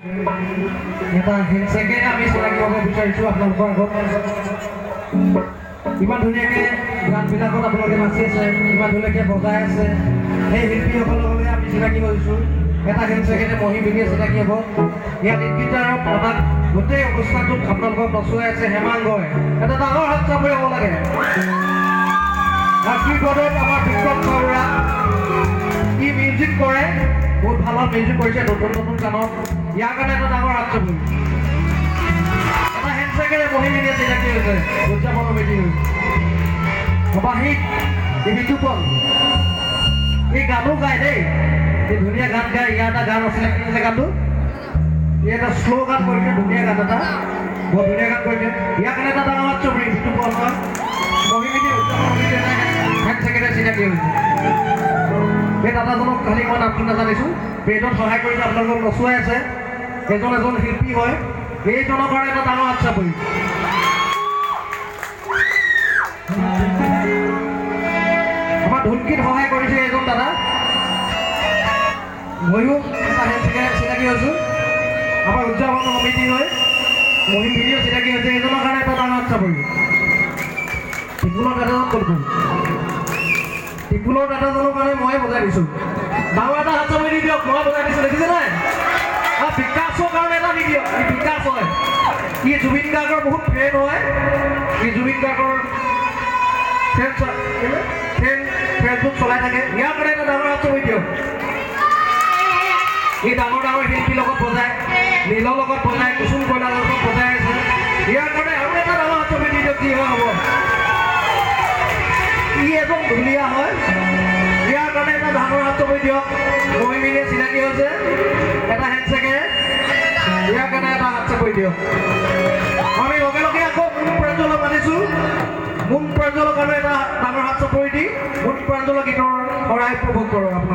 এটা হেণ্ডছেকেৰে আমি চিনাকি হ'ব বিচাৰিছোঁ আপোনালোকৰ আগত। ইমান ধুনীয়াকৈ গানবিলাকত আপোনালোকে নাচি আছে, ইমান ধুনীয়াকৈ বজাই আছে, সেই শিল্পীসকলৰ লগতে আমি চিনাকি হৈছোঁ। এটা হেণ্ডছেকেৰে মহি মিলিয়ে চিনাকি হ'ব। ইয়াত গীটাৰত আমাক গোটেই অনুষ্ঠানটোত আপোনালোকক নচুৱাই আছে হেমাংগই, এটা ডাঙৰ হাত চাপৰি হ'ব লাগে। আৰু কীবৰ্ডত আমাৰ বিক্ৰম চাওৰা, ই মিউজিক কৰে, বহুত ভাল ভাল মিউজিক কৰিছে নতুন নতুন গানত, ইয়াৰ কাৰণে এটা ডাঙৰ হাত চাপৰি। এটা হেণ্ডছেকেৰে বহি মিলিয়ে চিনাকি হৈছে উদযাপন সমিতি হৈ। বাঁহীত ঋতুপল, এই গানো গায় দেই, এই ধুনীয়া গান গায়। ইয়াৰ এটা গান আছিলে, কি আছিলে গানটো? ই এটা শ্ল' গান কৰিছে, ধুনীয়া গান এটা, বৰ ধুনীয়া গান কৰিছে। ইয়াৰ কাৰণে এটা ডাঙৰ হাত চাপৰি। ঋতুপল হয় বহি মিলি উদযাপন সমিতি এটা হেণ্ডছেকেৰে চিনাকি হৈছে। এই দাদাজনক খালি মই নামটো নাজানিছোঁ, পেজত সহায় কৰিছে, আপোনালোকক নচুৱাই আছে, এজন এজন শিল্পী হয়, এইজনৰ কাৰণে এটা ডাঙৰ হাত চাপৰি। আমাৰ ঢোলকিত সহায় কৰিছে এজন দাদা, ময়ো এটা হেণ্ডছেকেৰে চিনাকি হৈছোঁ। আমাৰ উদযাপন সমিতি হৈ মহিম ভিডিঅ' চিনাকি হৈছে, এইজনৰ কাৰণে এটা ডাঙৰ হাত চাপৰি। টিপুলৰ দাদাজন ক'ত গ'ল? টিপুলৰ দাদাজনৰ কাৰণে ময়ে বজাই দিছোঁ, ডাঙৰ এটা হাত চাপৰি দি দিয়ক, মই বজাই দিছোঁ, দেখিছে নাই? আৰু বিকাশৰ কাৰণে এটা দি দিয়ক, ই বিকাশ হয়, ই জুবিন গাৰ্গৰ বহুত ফেন হয়, ই জুবিন গাৰ্গৰ ফেন ফেচবুক চলাই থাকে, ইয়াৰ কাৰণে এটা ডাঙৰ হাত চাপৰি দিয়ক। ই ডাঙৰ ডাঙৰ শিল্পীৰ লগত বজায়, নীলৰ লগত বজায়, কুসুম কইনাৰ লগত বজাই আছে, ইয়াৰ কাৰণে আৰু এটা ডাঙৰ হাত চাপৰি দি দিয়ক, যি হয় হ'ব। ই এজন ধুনীয়া হয়, ইয়াৰ কাৰণে এটা ডাঙৰ হাত চাপৰি দিয়ক। মই মিলিয়ে চিনাকি হৈছে, এটা হেণ্ডছেকেৰে, ইয়াৰ কাৰণে এটা হাত চাপৰি দিয়ক। আমি লগে লগে আকৌ মুন প্ৰাঞ্জলক মাতিছোঁ, মুন প্ৰাঞ্জলৰ কাৰণে এটা ডাঙৰ হাত চাপৰি দি মুন প্ৰাঞ্জলৰ গীতৰ শৰাই উপভোগ কৰক আপোনালোকে।